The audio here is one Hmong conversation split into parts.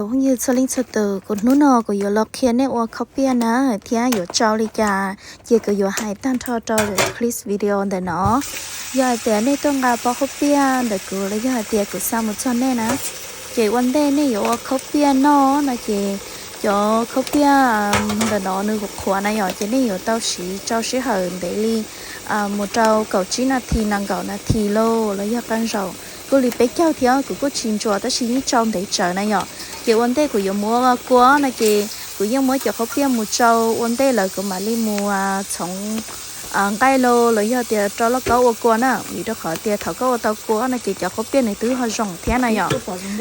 Phooj ywg txhua leej txhua tus, kuv hnub no kuv yuav los qhia nej ua khaub piaj na, thiab yuav tsau li cas, ces kuv yuav hais tag nrho rau lwm clip video ntawm no. Yog hais tias nej tuaj nqa pob khaub piaj ntawm kuv los yog hais tias kuv xa mus txog nej na, ces ua ntej nej yuav ua khaub piaj noj no ces cov khaub piaj ntawm no nws qhuav qhuav na yom, ces nej yuav tau siv tsau sij hawm ntev li mus rau kaum tsib nas this, nees nkaum nas this lauj los yog qee zaum kuj li peb caug thiab, kuv kuj tsis ntsuas tab sis yeej tsau ntev tsawv na yom. Ces ua ntej kuv yuav muab kua no ces kuv yeej muab cov khaub piaj mus tsau ua ntej lawm kuv mam li mus txhoov nqaij lauj los yog tias rau lauj kaub ua kua na, vim rau qhov tias thaum koj ua tau kua no ces cov khaub piaj nws twb ho zoo thiab na yom.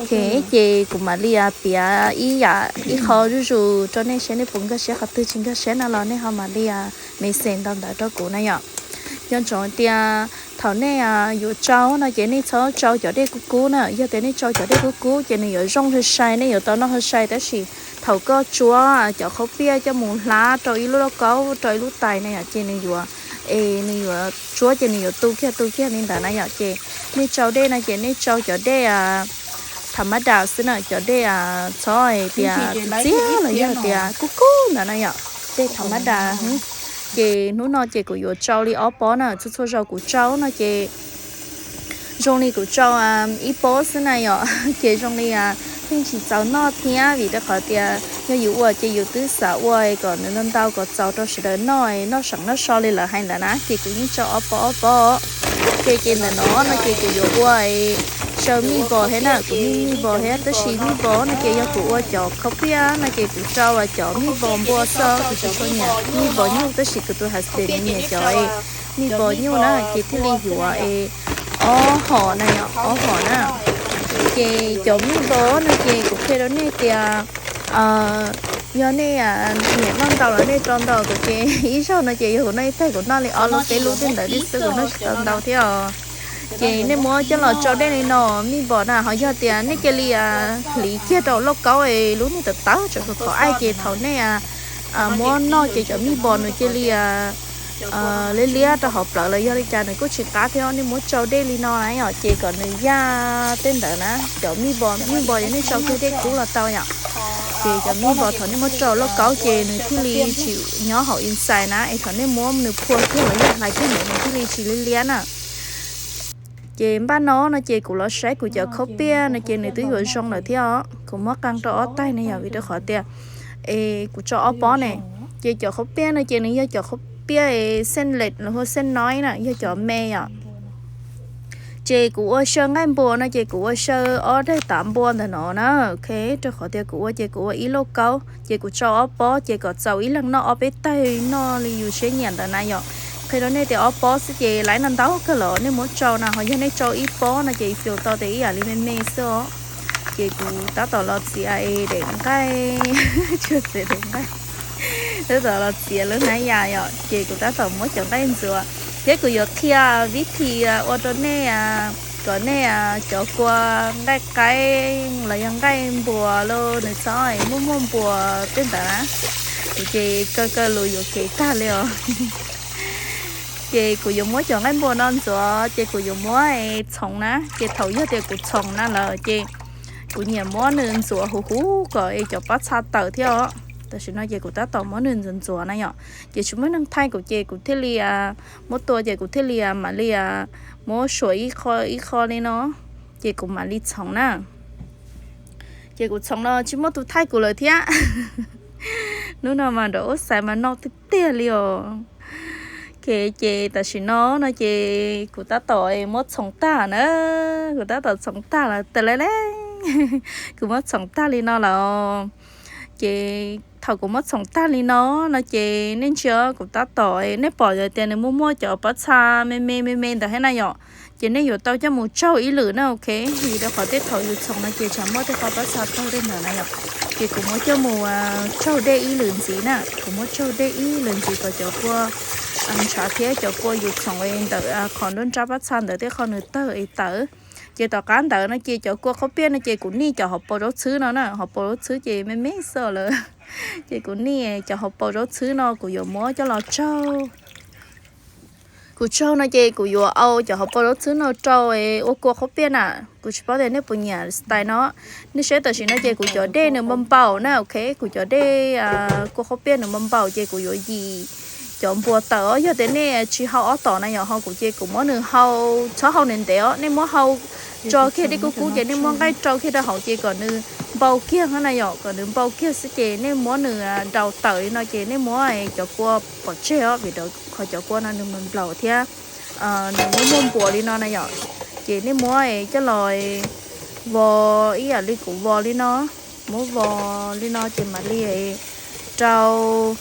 Ok, ces kuv mam li piav ib yam ib qho zuj zus rau nej saib, nej puas nkag siab, qhov twg tsis nkag siab no los nej ho mam li message ntau ntawv rau kuv na yom. Nco ntsoov tias thaum nej yuav tsau no ces nej txhob tsau cov dej kub kub na, yog tias nej tsau cov dej kub kub ces nws yuav zoo sai sai, nej yuav tau noj sai sai, tab sis thaum koj tsuab cov khaub piaj coj mus hlab rau ib lub lauj kaub rau ib lub tais na yom, ces nws yuav, es nws yuav tsuab ces nws yuav tu kiag tu kiag li ntawd na yom. Ces nej tsau dej no ces nej tsau cov dej thav mab das xwb na, cov dej txhob tias txias los yog tias kub kub ntawd na yom, dej thav mab das. Ces hnub no ces kuv yuav tsau li ob pob na, txhua txhua zaus kuv tsau no ces zoo li kuv tsau ib pob xwb na yom, ces zoo li pheej tsis txaus noj thiab, vim rau qhov tias yog yus ua ces yus twb xav ua kom nws ntau ntau kom txaus rau sawv daws noj, noj seem noj so li lawv hais ntawd na, ces kuv yeej tsau ob pob ob pob. Ces ces ntawm no no ces kuv yuav ua saw mij npos thiab na, kuv mij mij npos thiab, tab sis mij npos no ces yog kuv ua cov khaub piaj no ces kuv tsau cov mij npos npua xwb, kuv tsis tshua nyiam mij npos nyuj, tab sis kuv tus husband nws nyiam cov mij npos nyuj na, ces thiaj li yuav es ob hom na yom, ob hom na. Ces cov mij npos no ces kuv qhia rau nej tias yog nej nyiam noj ntau los nej rau ntau, kuv ces ib zaug no ces yog kuv noj ib tag kuv noj li ob lub peb lub tej ntawd li xwb, kuv noj tsis tau ntau thiab os. Ces nej muab coj los tsau dej li no, mij npos na, ho yog tias nej cia li hliv kiag rau lauj kaub es lub niag tawv tawv tsam kho kho aib ces thaum nej muab noj ces cov mij npos nws cia li liab liab rau hauv plawv los yog li cas nws kuj tsis qab thiab. Nej muab tsau dej li no na yom, ces kom nws yaj tej ntawd na, cov mij npos, mij npos ces nej tsau kiag dej kub los tau yom. Ces cov mij npos thaum nej muab rau lauj kaub ces nws thiaj li tsis nyob hauv inside na, es thaum nej muab nws phua kiag los yog hlais kiag ntawd nws thiaj li tsis liab liab na. Ces npaj no no ces kuv los saib kuv cov khaub piaj no ces nws twb yuav zoo lawm thiab os. Kuv muab qee rau ob taig ne yom, vim rau qhov tias es kuv tsau ob pob ne. Ces cov khaub piaj no ces nws yog cov khaub piaj xeej lem los hu xeej noib na, yog cov me yom. Ces kuv ua saw nqaij npua no ces kuv ua saw ob daim tav npua ntawm no na, ok, rau qhov tias kuv ua ces kuv ua ib lauj kaub ces kuv tsau ob pob ces kom txaus ib leeg noj ob peb taig noj li yus siab nyiam ntawd na yom. Qhia rau nej tias ob pob xwb ces laiv no ntau kawg los nej muab tsau na, ho yog nej tsau ib pob no ces feem tau tias ib yam li me me xwb os. Ces kuv tab tom los txiav es daim nqaij, tsis txiav daim nqaij, tab tom los txiav lub hnab yas yom, ces kuv tab tom muab cov nqaij ntxuav. Thiab kuv yuav qhia vib thi ua rau nej kom nej cov kua nqaij qaib los yog nqaij npua los nws txhob muaj muaj npua tej ntawd na. Ces kaw kaw lus yuam kev tag li os. Ces kuv yuav muab cov nqaij npua no ntxuav ces kuv yuav muab txhoov na. Ces thaum yog tias kuv txhoov na lawm ces kuv nyiam muab nws ntxuav huv huv kom es cov pob txha tawm thiab os. Tam sim no ces kuv tab tom muab nws ntxuav ntxuav na yom, ces tsis muaj neeg thaij kuv ces kuv thiaj li muab tua ces kuv thiaj li mam li muab suam ib qho ib qho li no, ces kuv mam li txhoov na. Ces kuv txhoov los tsis muaj tus thaij kuv lawm thiab. Hnub no mas nrov ub xaiv mas noj tiag tiag li os. Ces tam sim no no ces kuv tab tom muab txhoov tag na, kuv tab tom txhoov tag lawm tas le le. Kuv muab txhoov tag li no lawm. Ces thaum kuv muab txhoov tag li no no ces nej ntsia kuv tab tom, nej pom tias nws muaj muaj cov pob txha me me me me ntawd thiab na yom. Ces nej yuav tau coj mus tsaug ib lwm na, ok. Vim rau qhov tej thaum yus txhoov no ces tsam muaj tej qho pob txha tawg tej ntawd na yom. Ces kuv muab coj mus tsaug dej ib lwm ntxiv na, kuv muab tsaug dej ib lwm ntxiv kom cov kua ntshav thiab cov kua yus txhoov ntawm qhov nruab nrab pob txha ntawd tej qho nws tawg es tawv. Ces tom qab ntawd no ces cov kua qhaub piaj no ces kuv nij cov hauv paus zaub txhwb no na, hauv paus zaub txhwb ces me me xwb lawm. Ces kuv nij cov hauv paus zaub txhwb no kuv yuav muab coj los tsaug. Kuv tsaug no ces kuv yuav au cov hauv paus dab txwb no rau ua kua qhob piaj na. Kuv tsis paub tias nej puas nyiam style no. Nej saib tam sim no ces kuv cov dej nws npau npau na, ok, kuv cov dej kua qhob piaj nws npau npau ces kuv yuav yim cov npua tawm os. Yog tias nej tsis hau ob tom na yom, ho kuv ces kuv muab nws hau, txhob hau ntev ntev os, nej muab hau tso kiag dej kub kub ces nej muab nqaij rau kiag rau hauv ces kom nws npau kiag na yom, kom nws npau kiag xwb ces nej muab nws daus tawm li no ces nej muab cov kua pov tseg os, vim qhov cov kua no nws npau npau thiab nws muaj muaj npua li no na yom. Ces nej muab coj los vos ib yam li kuv vos li no, muab vos li no ces mam li rau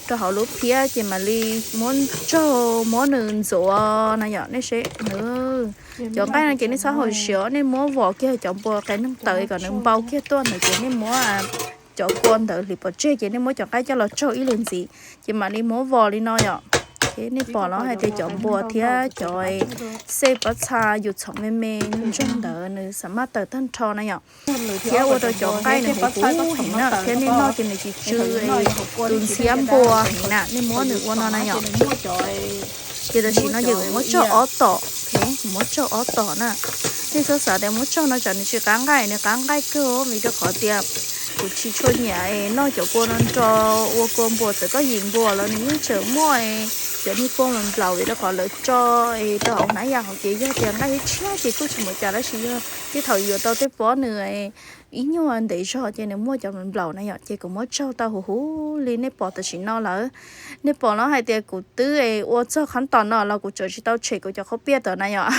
rau hauv lub phiab ces mam li muab tsaug muab nws ntxuav na yom. Nej saib nws, cov nqaij no ces nej txhob hau siav, nej muab vos kiag cov npua qe neeg tawm kom nws npau kiag tuaj ntawd ces nej muab cov kua ntawd hliv pov tseg ces nej muab cov nqaij coj los tsaug ib lwm ntxiv ces mam li muab vos li no yom. Nej pom los hais tias cov npua thiab cov xej pob txha yus txhoov me me ntsoog ntawd nws xam maj tawm tag nrho na yom. Thiab ua rau cov nqaij nws huv huv heev na, thiab nej noj ces nws tsis tsw tus ntxhiab npua heev na, nej muab nws ua no na yom. Ces tam sim no ces kuv muab tsaug ob tom, kuv muab tsaug ob tom na. Nej txhob xav tias muab tsaug no tsam nws tsis qab nqaij, nws qab nqaij kawg vim rau qhov tias kuv tsis tshua nyiam noj cov kua no nrog ua kua npua, txawm koj yim npua los nws yeej tseem muaj cov niag kua nplaum vim rau qhov lawv tso rau hauv hnab yas hauv ces yog tias nqaij tshiab ces kuj tsis mus cas, tab sis yog tej thaum yuav tau tej pob nws ib nyuag ntev zog ces nws muaj cov nplaum na yom, ces kuv muab tsaug tau huv huv li nej pom tam sim no lawm. Nej pom los hais tias kuv twb ua txog qhov tom no los kuv tseem tsis tau tshem kuv cov qhob piaj tawm na yom.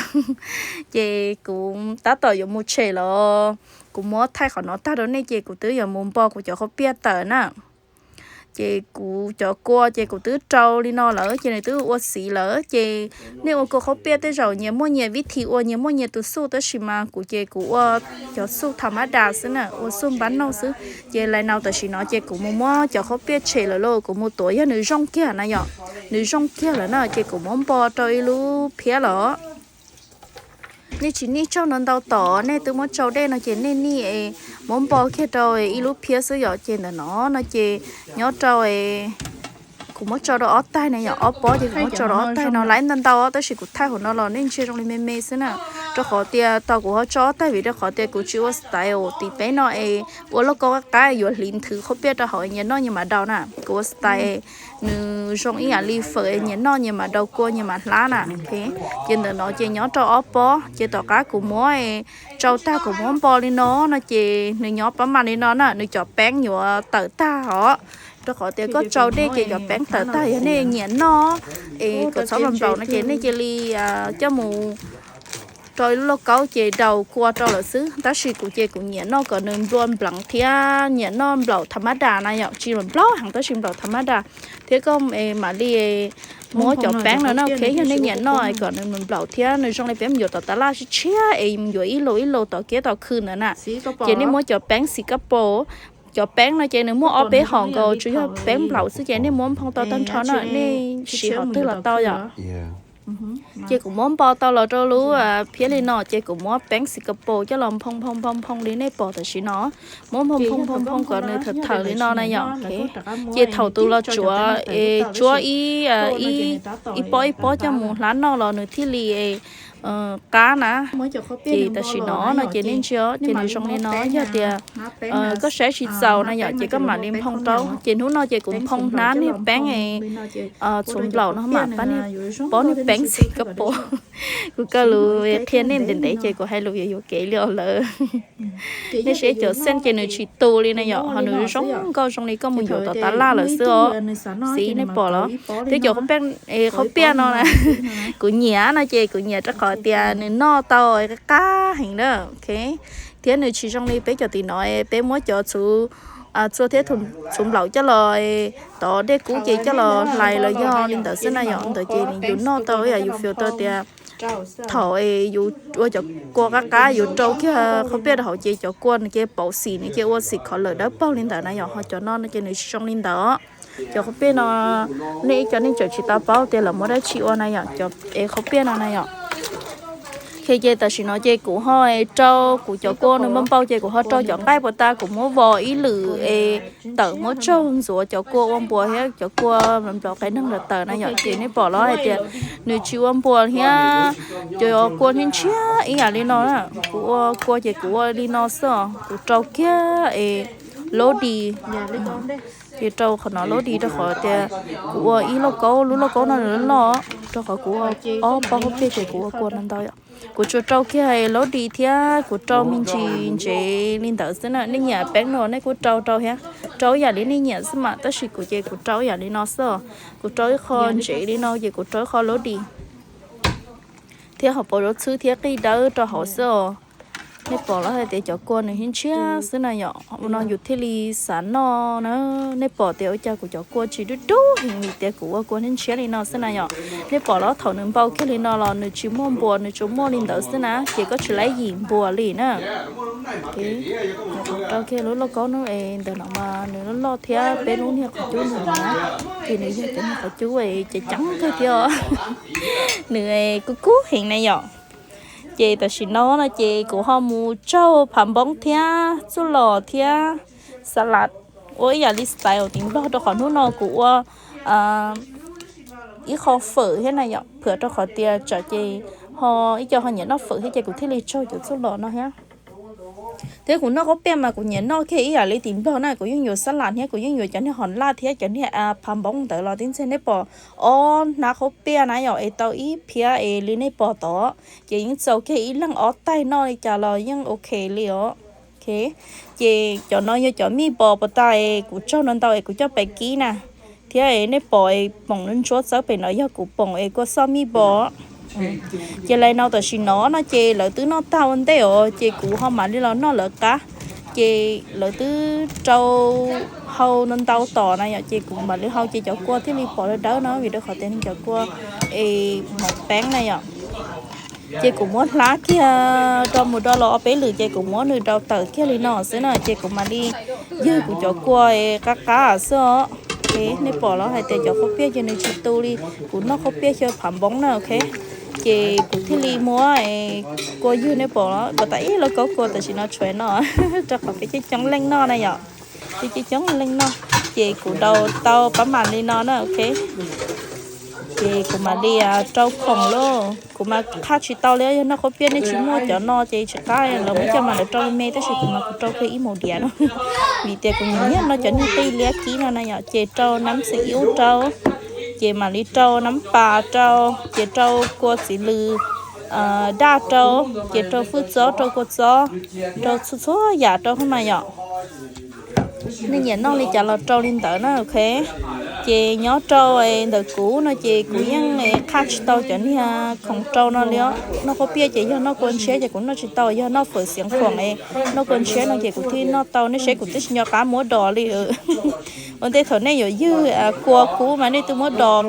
Ces kuv tab tom yuav mus tshem los kuv muab thaij qhov no tag rau nej ces kuv twb yuav mus npo kuv cov qhob piaj tawm na. Ces kuv cov kua ces kuv twb rau li no lawm ces nws twb ua xiv lawm ces nej ua kua qhob piaj tej zaum nyias muaj nyias vib thim ua, nyias muaj nyias tus xuj, tab sis mas kuv ces kuv ua cov xuj tham mab das xwb na, ua xuj npab nauj xwb. Ces lais nau tam sim no ces kuv mus muab cov qhob piaj tshem lawm lauj, kuv mus tuav yog nws zoo kiag na yom, nws zoo kiag lawm na ces kuv muab npo rau ib lub phiab los. Nej tsis nij tsaug no ntau tom, nej twb muab tsau dej no ces nej nij es muab npo kiag rau ib lub phiab xwb yom. Ces ntawm no no ces nyob rau, kuv muab tsau rau ob taig na yom, ob pob ces kuv muab tsau rau ob taig no, laiv ntau ntau tab sis kuv thaij hauv no los nej ntsia zoo li me me xwb na. Rau qhov tias tau kuv ho tsau ob taig vim rau qhov tias kuv tsis ua style tim peb no es ua lauj kaub qab qab yuav hliv nthwv qhob piaj rau hauv nyias noj nyias mam daus na. Kuv ua style nws zoo ib yam li fawm, nyias noj nyias mam daus kua nyias mam hlab na. Ces ntawm no ces nyob rau ob pob ces tom qab kuv muab tsau tag kuv muab npo li no no ces nws nyob pab mas li no na, nws cov peeb yuav tawm tag os. Rau qhov tias koj tsau dej ces cov peeb tawm tag, yog nej nyiam noj es kom txhob nplaum nplaum no ces nej cia li coj mus rau ib lub lauj kaub ces daus kua rau lawm xwb. Tab sis kuv ces kuv nyiam noj kom nws nplua npleev thiab nyiam noj nplaum tham mab das na yom, tsis nplaum heev tab sis nplaum tham mab das. Thiab koj mam li muab cov peeb no na, ok, yog nej nyiam noj kom nws nplaum thiab nws zoo li peb mus yuav tom tas laj tshiab tshiab es mus yuav ib lus ib lus tom kiab tom khw ntawd na, ces nej muab cov peeb xim kab paus. Cov peeb no ces nws muaj ob peb hom nkaus, tsuas yog peeb nplaum xwb ces nej muab nphoo tau tag nrho na, nej siv hom twg los tau yom. Ces kuv muab npo tau los rau lub phiab li no ces kuv muab peeb xim kab paus coj los nphoo nphoo nphoo nphoo li nej pom tam sim no. Muab nphoo nphoo nphoo nphoo kom nws thawm thawm li no na yom. Ces thaum tus los tsuav es tsuab ib pob ib pob coj mus hlab noj los nws thiaj li qab na. Ces tam sim no no ces nej ntsia ces nws zoo li no, yog tias koj saib tsis txaus na yom ces koj mam li nphoo rau. Ces hnub no ces kuv nphoo hnab niag peeb txhuv nplaum no mam pab niag pob niag peeb xim kab paus. Kuv koj lus qhia nej ntev ntev ces kuv hais lus yuav yuam kev li os lawm. Nej saib cov xeej ces nws tsis tu li na yom, ho nws zoo nkauj zoo li koj mus yuav tom tas laj lawm xwb os. Xib nej pom los. Thiab cov qhob piaj no na, kuv nyiam no ces kuv nyiam rau qhov tias nws noj tau qab heev na. Thiab nws tsis zoo li peb cov tim no, peb muab cov txhuv txua thiab txhuv nplaum coj los tov dej kub ces coj los hlais los yog li ntawd xwb na yom. Ntawd ces yus noj tau yam yus feel tau tias thaum yus ua cov kua qab qab yus rau kiag qhob piaj rau hauv ces cov kua nws ces pauv xim, nws ces ua xim khov lawm dawb paug li ntawd na yom. Ho cov no ces nws tsis zoo li ntawd. Cov qhob piaj no nej ib co nej tseem tsis tau paub tias lawv muab dab tsi ua na yom, cov es qhob piaj no na yom. Ces tam sim no ces kuv ho rau kuv cov kua nws npau npau ces kuv ho rau cov nqaij puas tas kuv muab vos ib lwm es tawm muab tsaug ntxuav cov kua ua npuas thiab cov kua nplov qe neeg lawm tawm na yom. Ces nej pom los hais tias nws tsis ua npuas thiab, cov kua ntshiab ntshiab ib yam li no na. Kuv ua kua ces kuv ua li no xwb os, kuv rau kiag es laub di. Ces rau qhov no laub di rau qhov tias kuv ua ib lauj kaub, lub lauj kaub no nws loj loj, rau qhov kuv ua ob pob khaub piaj ces kuv ua kua no ntau yom. Kuv tsuas rau kiag laub di thiab kuv rau me ntsis ntsev li ntawd xwb na. Nej nyiam peeb no nej kuj rau rau thiab, rau ib yam li nej nyiam xwb mas, tab sis kuv ces kuv rau ib yam li no xwb os. Kuv rau ib qho ntsev li no ces kuv rau ib qho laub di thiab hauv paus zaub txhwb thiab qij dawb rau hauv xwb os. Nej pom los hais tias cov kua nws ntshiab ntshiab xwb na yom. Ua no yus thiaj li xav noj na. Nej pom tias ua cas kuv cov kua tsis dub dub heev vim tias kuv ua kua ntshiab ntshiab li no xwb na yom. Nej pom los thaum nws npau kiag li no los nws tsis muaj npuas, nws tsuas muaj li ntawd xwb na, ces koj tsis laib yim npuas li na. Rau kiag lub lauj kaub no es ntawm no mas nws loj loj thiab peb lub niag qhov cub ntawm no na, ces nws yog cov niag qhov cub es ceev ceev kawg thiab os. Nws kuj kub heev na yom. Ces tam sim no no ces kuv ho mus tsaug phav npoob thiab txuj lom thiab xa las ua ib yam li style tim Nplog rau qhov hnub no kuv ua ib qho fawm thiab na yom, phwam rau qhov tias tsam ces ho ib co ho nyiam noj fawm thiab ces kuv thiaj li tsaug cov txuj lom no thiab. Thiab kuv noj khaub piaj mas kuv nyiam noj kiag ib yam li tim Nplog na, kuv yeej yuav xa las thiab kuv yeej yuav cov niag hom laj thiab cov niag phav npoob ntawd los tib ntxhiab. Nej pom ob hnab khaub piaj na yom, es tau ib phiab es li nej pom tod, ces yeej txaus kiag ib leeg ob taig noj li cas los yeej ok li os. Ces cov no yog cov mij pos puas tas es kuv tsaug no ntau es kuv coj pais kib na, thiab nej pom poom ntsuab txawb pem no yog kuv poom es kua xoj mij pos. Ces li no tam sim no no ces lawv twb noj tag ua ntej os, ces kuv ho mam li los noj lawv qab. Ces lawv twb rau hau no ntau tom na yom, ces kuv mam li hau ces cov kua thiaj li pom dawb dawb no vim rau qhov tias nws cov kua es hmoov peeb na yom. Ces kuv muab hlab kiag rau mus rau los ob peb lwm ces kuv muab nws rau tawm kiag li no xwb na, ces kuv mam li ywg kuv cov kua qab qab xwb os. Nej pom los hais tias cov khaub piaj ces nws tsis tu li, kuv noj khaub piaj xyaw phav npoob na, ok. Ces kuv thiaj li muab kua ywg, nej pom los puas tas ib lauj kaub kua tam sim no tshuav no, rau qhov peb coob coob leej noj na yom. Peb coob coob leej noj, ces kuv rau tau pab mam li no na, ok. Ces kuv mam li rau khoom lauj, kuv mas qhaj tsis tau li, yog noj khaub piaj nej tsis muaj cov no ces tsis qab, lawv muab coj mas lawv rau me me, tab sis kuv mas kuv rau kiag ib mus diav no. Vim tias kuv nyiam nyiam noj cov niag qij liab kib no na yom, ces rau nab xeem ib ub rau, ces mam li rau nab pas rau, ces rau kua txiv lws daj rau, ces rau fwj txob, rau kua txob, rau txhua txhua yam rau hauv mas yom. Nej nyiam noj li cas los rau li ntawd na, ok. Ces nyob rau ntawm kuv no ces kuv yeej qhaj tsis tau cov niag khoom rau no li os. Noj khaub piaj ces yog noj kua ntshiab ces kuv noj tsis tau, yog noj fawm xiav khoom es noj kua ntshiab no ces kuv thiaj noj tau. Nej saib kuv twb tsis nco qab muab dos li. Ua ntej thaum nej yuav ywg kua kub mas nej twb muab dos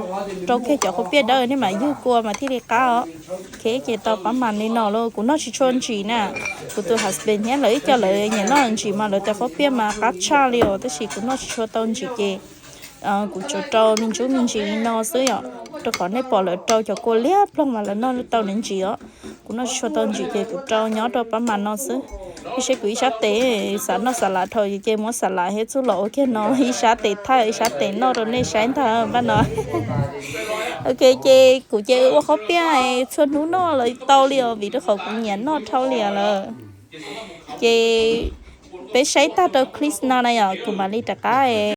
rau kiag cov khaub piaj dawb, nej mam ywg kua mas thiaj li qab os. Ok, ces tau pab mam li no lauj, kuv noj tsis tshua ntsim na. Kuv tus husband thiab lawv ib co lawv nyiam noj ntsim mas lawv tias khaub piaj mas qab tshaj li os, tab sis kuv noj tsis tshua tau ntsim ces kuv tsuas rau me ntsuab me ntsis li no xwb yom, rau qhov nej pom lawv rau cov kua liab ploog mas lawv noj tau ntsim os. Kuv noj tsis tshua tau ntsim ces kuv rau nyob rau pab mam no xwb. Nej saib kuv ib sab tes, xav noj xav lav dhau ces muab xav lav thiab txuj lom ua kiag no, ib sab tes thaij ib sab tes noj rau nej saib ntag pab no. Ok, ces kuv ces ua khaub piaj txhua hnub noj los tau li os, vim rau qhov kuv nyiam noj dhau li lawm. Ces peb saib tag rau clip no na yom, kuv mam li rov qab